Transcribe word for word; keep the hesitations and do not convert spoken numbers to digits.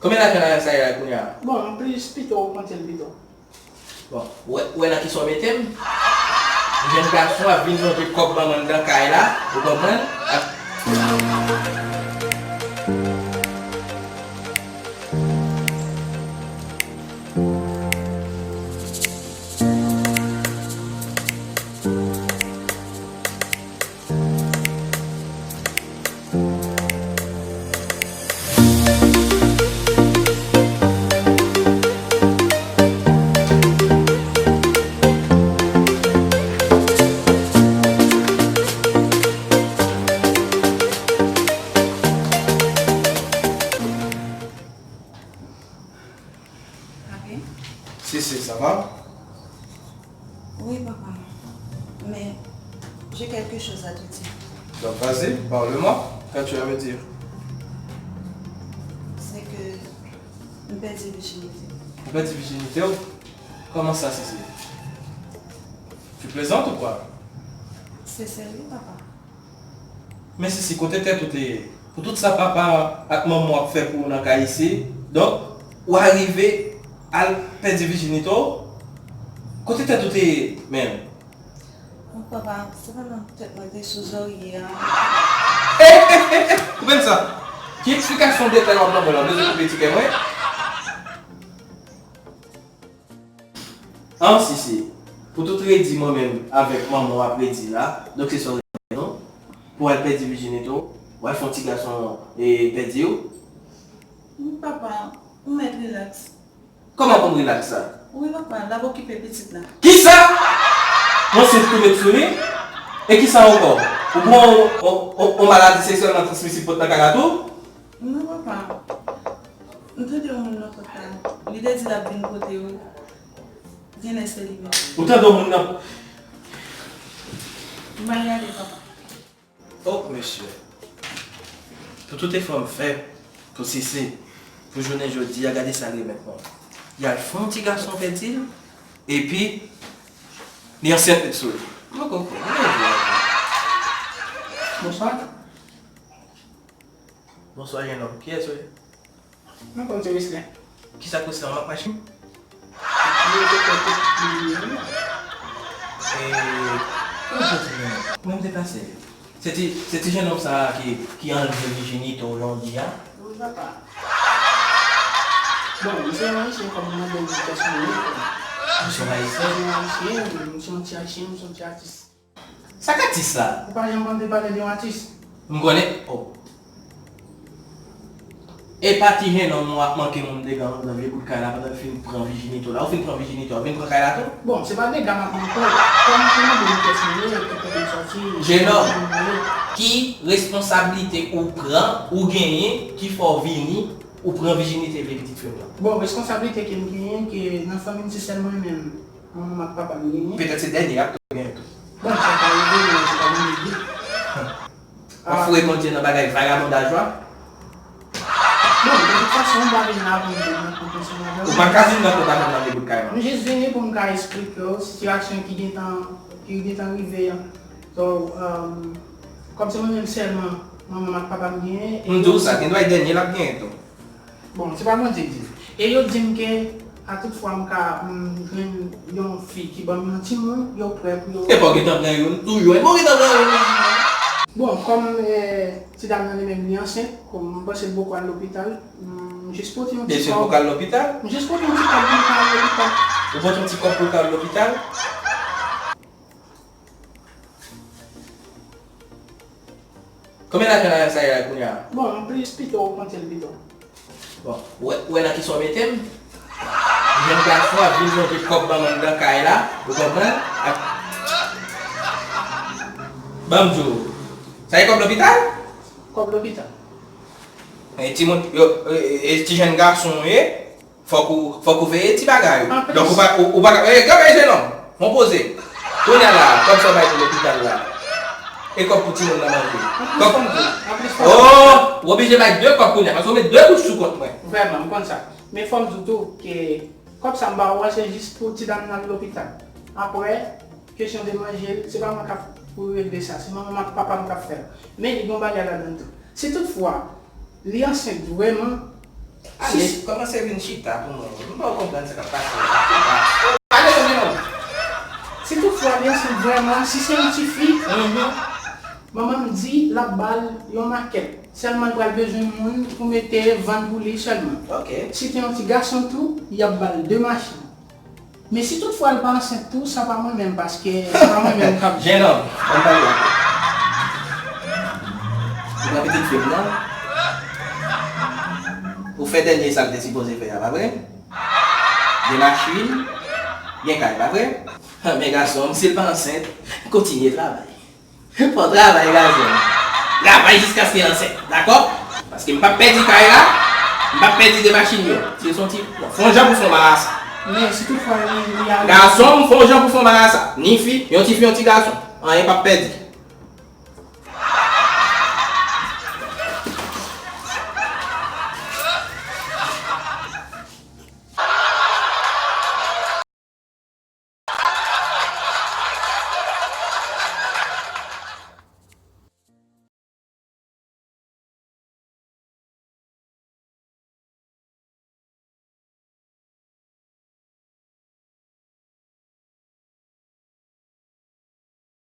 Konbyen lajan lajan sa ye la kounye a? Bon, plis pito, ou konte l pito. Bon, ou wè, ou wè nan kisa w mete m? Jèn gason ap vin manje kòb manman l nan kay la, ou konprann? Ap Papi? Sisi, ça va? Oui, papa. Mais j'ai quelque chose à te dire. Donc, vas-y, parle-moi. Qu'as-tu à me dire? C'est que m pèdi vijinite. Ou pèdi vijinite w? Kòman sa, Sisi? Tu plaisantes ou quoi? Se serye, papa. Men Sisi, kote tèt ou te ye? Pou tout sa papa ak manman w ap fè pou ou nan kay isit, donk, ou arive al pèdi vijinite w? Kote tèt ou te ye menm? Donk, papa, se pa nan tèt mwen te sou zòrye a. Eh, eh, eh, eh, koupe m sa! Ki eksplikasyon detay w ap ban mwen la? Ou bezwen koupe ti kè mwen? An, Sisi, pou tout redi mwen menm avèk manman w ap redi la, donk se sa w redi nou, pou w al pèdi vijinite w, w al fè yon ti gason, e, pèdi w? Wi, papa, ou mèt rilaks. Kòman pou m rilaks sa? Wi, papa, l ap okipe pitit la. Kisa? Mwen se tou met sou li? E kisa ankò? Ou pran yon, yon, yon, yon maladi seksyèlman transmisib pot nan kay la tou? Non, papa. M tande yon moun nan pòt la. Li te di l ap vin kote w. Genlè se li menm. Ou tande yon moun nan? M pral gade, papa. Oh, mesye. Pou tout efò m fè pou Sisi, pou jounen jodi a, gade sa l remèt mwen. Y al fè yon ti gason pèdi l, epi li ansent met sou li. M poko kwè. Gade vwa. Bonswa. Bonswa, jenòm. Kiyès ou ye? Mwen konn se Wislè. Kisa k Wislè an ak machin? Mwen te konn tout moun yo. E, kòman sa te ye? Kòman m te pase? Se ti, se ti jenòm sa a ki, ki anlve vijinite w jodi a? Wi, papa. Bon, misye yon Ayisyen kòm mwen, bon, pèsonèl, kòm. Misye yon Ayisyen? Misye yon Ayisyen, misye yon ti Ayisyen, misye yon ti atis. Sa k atis la? Ou pa janm tande pale de yon atis? M konnen, oh. E pa ti jenòm ou ap manke moun degan nan vye bout kay la pandan l fin pran vijinite w la. Ou fin pran vijinite w, ou vin pran kay la tou? Bon, se pa degan m ap manke w. Kòm ou mande m kiyès mwen ye, ki kote m sòti, jenòm, ki responsablite ou pran, ou genyen, ki fè w vini, ou pran vijinite vye pitit fi w la? Bon, responsablite ke m genyen, ke nan fanmi m se sèl mwen menm. Manman m ak papa m genyen. Petèt se dènye a tou genyen tou. Bon, sa ka rive, men se pa mwen ki di. W ap foure Bondye nan bagay vagabondaj ou a? Bon, de tout fason, m pa vin la pou m te nan kont ansanm avè w. Ou pa ka vin nan kont avè m nan vye bout kay la. M jis vini pou m ka esplike w sitiyasyon ki gentan, ki gentan rive an. So, um, kòm se mwen menm sèlman manman m ak papa m genyen, e m di w sa, gendwa e dènye l ap genyen tou. Bon, se pa Bondye k di l. E yo di m ke, a tout fwa m ka, m jwenn yon fi ki ban m yon timoun, yo prè pou yo. Epa w gentan pran youn tou, yo, epa w gentan pran youn. Bon, kòm, eh, ti dam nan li menm li ansent, kòm m panse l poko al lopital, m jis pote yon ti kòb. Mesye poko al lopital? M jis pote yon ti kòb pou l ka al lopital. Ou pote yon ti kòb pou l ka al lopital? Konbyen lajan lajan sa ye la kounye a? Bon, plis pito, ou konte l pito. Bon, ou wè, ou wè nan kisa w mete m? Jèn gason ap vin manje kòb manman l nan kay la, ou konprann? Ak, ban m di w, sa e kòb lopital? Kòb lopital. E timoun, yo, e, e, e ti jèn gason w ye? Fòk ou, fòk ou veye ti bagay ou. Donk ou pa, ou, ou pa ka, e, gade jenòm, mwen poze. Kounye a la, kòb sa w bay pou lopital la, e kòb pou timoun nan manje. Kòb, oh, ou oblije bay de kòb kounye a, paske ou met de goud sou kont mwen. Vrèman, m konn sa. Men fò m di w tou ke kòb sa m ba ou a, se jis pou ti dam nan al lopital. Apre, kesyon de manje l, se pa mwen k ap pou regle sa, se manman m ak papa m k ap fè l. Men li gen yon bagay ladan l tou. Si toutfwa, li ansent vrèman, Ale, kòmanse vin chita pou mwen. M pa konprann sa k ap pase la. Ale, non. Si toutfwa li ansent vrèman, si se yon tifi, manman m di l ap ba l yon makèt. Sèlman l pral bezwen moun pou mete vann pou li sèlman. Ok. Si te yon ti gason tou, y ap ba l de machin. Men si toutfwa l pa ansent tou, sa pa mwen menm, paske se pa mwen menm k ap... Jenòm, ann pale ankò. Ou pran pitit fi m nan, ou fè dènye sa l te sipoze fè a, pa vre? Gen machin, gen kay, pa vre? Men gason m, si l pa ansent, kontinye travay. Fò w travay, gason m. Travay jiskaske l ansent, dakò? Paske m p ap pèdi kay la, m p ap pèdi de machin yo. Si se yon ti, bon, fè yon jan pou fè yon marasa. Men si toutfwa li, li a... Gason m, fè yon jan pou fè yon marasa. Ni fi, yon ti fi, yon ti gason. Anyen p ap pèdi.